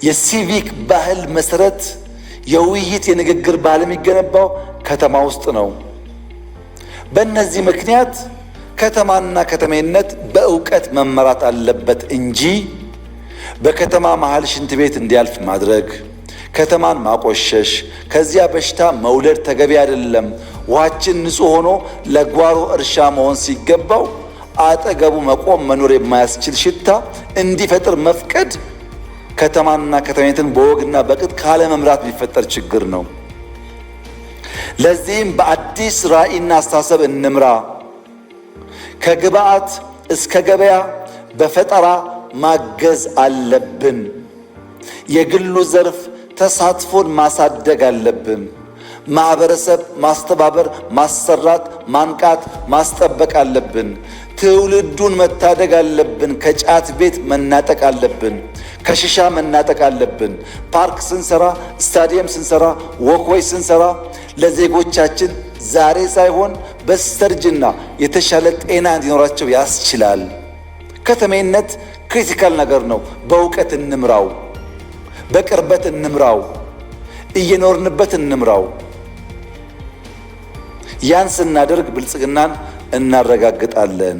የሲቪክ ባህል መሰረት የውይይት የንግግር ባህል የሚገነባው ከተማ ውስጥ ነው። በእነዚህ ምክንያት ከተማና ከተሜነት በእውቀት መመራት አለበት እንጂ በከተማ መሀል ሽንት ቤት እንዲያልፍ ማድረግ፣ ከተማን ማቆሸሽ፣ ከዚያ በሽታ መውለድ ተገቢ አይደለም። ውሃችን ንጹሕ ሆኖ ለጓሮ እርሻ መሆን ሲገባው አጠገቡ መቆም መኖር የማያስችል ሽታ እንዲፈጥር መፍቀድ ከተማና ከተሜነትን በወግና በቅጥ ካለመምራት የሚፈጠር ችግር ነው። ለዚህም በአዲስ ራዕይና አስተሳሰብ እንምራ። ከግብአት እስከ ገበያ በፈጠራ ማገዝ አለብን። የግሉ ዘርፍ ተሳትፎን ማሳደግ አለብን። ማህበረሰብ ማስተባበር፣ ማሰራት፣ ማንቃት፣ ማስጠበቅ አለብን። ትውልዱን መታደግ አለብን። ከጫት ቤት መናጠቅ አለብን። ከሽሻ መናጠቅ አለብን። ፓርክ ስንሰራ፣ ስታዲየም ስንሰራ፣ walkway ስንሰራ ለዜጎቻችን ዛሬ ሳይሆን በስተርጅና የተሻለ ጤና እንዲኖራቸው ያስችላል። ከተሜነት critical ነገር ነው። በእውቀት እንምራው፣ በቅርበት እንምራው፣ እየኖርንበት እንምራው። ያን ስናደርግ ብልጽግናን እናረጋግጣለን።